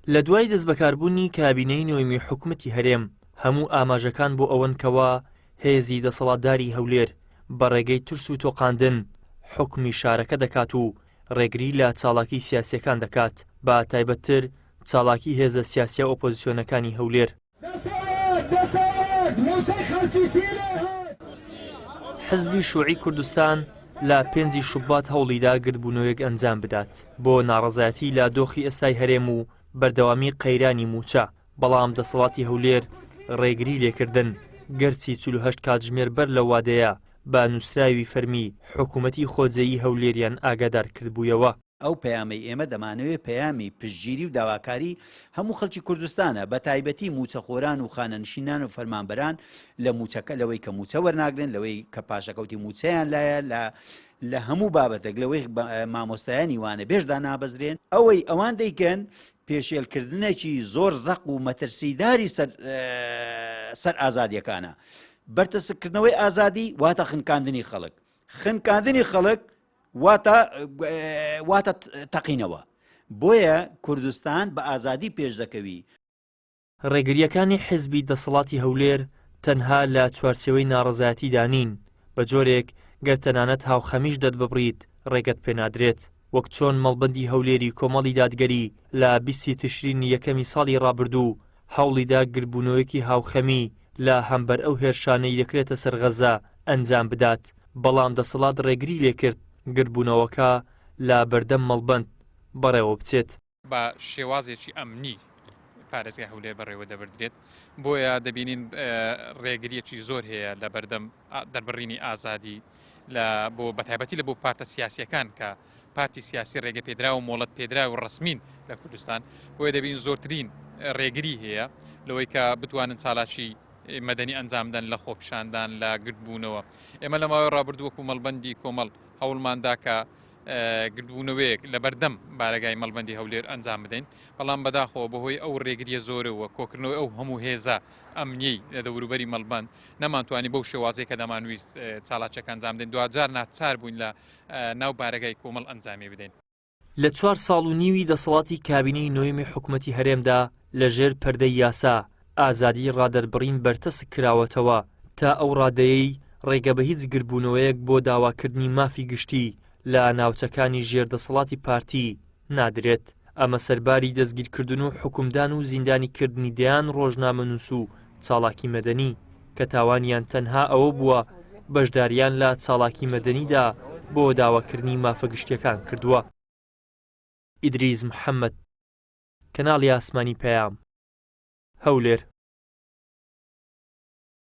لە دوای دەستبەکاربوونی کابینەی نۆیەمی حکومەتی هەرێم، هەموو ئاماژەکان بۆ ئەوەن کەوا هێزی دەسەڵاتداری هەولێر بە ڕێگەی ترس و تۆقاندن حوکمی شارەکە دەکات و ڕێگری لە چاڵاکی سیاسیەکان دەکات، بە تایبەتتر چاڵاکی هێزە سیاسیە ئۆپۆزسیۆنەکانی هەولێر. حزبی شوعی کوردستان لە پێنجی شوبات هەوڵیدا گردبوونەوەیەک ئەنجام بدات بۆ ناڕەزایەتی لە دۆخی ئێستای هەرێم و بەردەوامی قەیرانی مووچە، بەڵام دەسەڵاتی هەولێر ڕێگری لێکردن، گەرچی 48 کاتژمێر بەر لەو وادەیە بە نووسراوی فەرمی حکوومەتی خۆجێیی هەولێریان ئاگادار کردبوویەوە. ئەو پەیامەی ئێمە دەمانەوێت پەیامی پشتگیری و داواکاری هەموو خەڵکی کوردستانە بە تایبەتی مووچەخۆران و خانەنشینان و فەرمانبەران لە مووچەکە لەوەی کە مووچە وەرناگرن لەوەی کە پاشەکەوتی مووچەیان لایە لە لە هەموو بابەتێک لەوەی مامۆستایانی وانە بێژدا نابەزرێن ئەوەی ئەوان دەیکەن پێشێلکردنێکی زۆر زەق و مەترسیداری سەر سەر ئازادیەکانە بەرتەسکردنەوەی ئازادی واتە خنکاندنی خەڵک خنکاندنی خەڵک واتە واتە تەقینەوە. بۆیە کوردستان بە ئازادی پێش دەکەوی. ڕێگرییەکانی حیزبی دەسەڵاتی هەولێر تەنها لە چوارچێوەی ناڕەزایەتیدا نین، بە جۆرێک گەر تەنانەت هاوخەمیش دەرببڕیت ڕێگەت پێنادرێت، وەک چۆن مەڵبەندی هەولێری کۆمەڵی دادگەری لە 20 ی تشرینی یەکەمی ساڵی ڕابردوو هەوڵیدا گردبوونەوەیەکی هاوخەمی لە هەمبەر ئەو هێرشانەی دەکرێتە سەر غەززە ئەنجام بدات، بەڵام دەسەڵات ڕێگری لێکرد گردبوونەوەکە لە بەردەم مەڵبەند بەڕێوەبچێت. بە شێوازێکی ئەمنی پارێزگای هەولێر بەڕێوە دەبردرێت، بۆیە دەبینین ڕێگریەکی زۆر هەیە لە بەردەم دەربڕینی ئازادی لە بۆ بەتایبەتی لە بۆ پارتە سیاسیەکان کە پارتی سیاسی ڕێگە پێدرا و مۆڵەت پێدرا و ڕسمین لە کوردستان بۆیە دەبین زۆرترین ڕێگری هەیە لەوەی کە بتوانن چالاکی مەدەنی ئەنجامدەن لە خۆپیشاندان لە گردبوونەوە ئێمە لە ماوەی ڕابردوو وەکو مەڵبەندی کۆمەڵ هەوڵماندا کە گردبوونەوەیەک لە بەردەم بارەگای مەڵبەندی هەولێر ئەنجام بدەین بەڵام بەداخەوە بەهۆی ئەو ڕێگریە زۆرەوە کۆکردنەوەی ئەو هەموو هێزە ئەمنیەی لە دەوروبەری مەڵبەند نەمانتوانی بەو شێوازەی کە دەمانویست چالاکیەکە ئەنجام بدەین دواجار ناچار بووین لە ناو بارەگای کۆمەڵ ئەنجامی بدەین. لە چوار ساڵ و نیوی دەسەڵاتی کابینەی نۆیەمی حکومەتی هەرێمدا لە ژێر پەردەی یاسا، ئازادیی ڕادەربڕین بەرتەسک کراوەتەوە تا ئەو ڕادەیەی ڕێگە بە هیچ گردبوونەوەیەک بۆ داواکردنی مافی گشتی لە ناوچەکانی ژێر دەسەڵاتی پارتی نادرێت، ئەمە سەرباری دەستگیرکردن و حوکمدان و زیندانیکردنی دەیان ڕۆژنامەنووس و چاڵاکی مەدەنی کە تاوانیان تەنها ئەوە بووە بەشداریان لە چاڵاکی مەدەنیدا بۆ داواکردنی مافە گشتیەکان کردووە. ئیدریس محەمەد، کەناڵی ئاسمانی پەیام، هەولێر.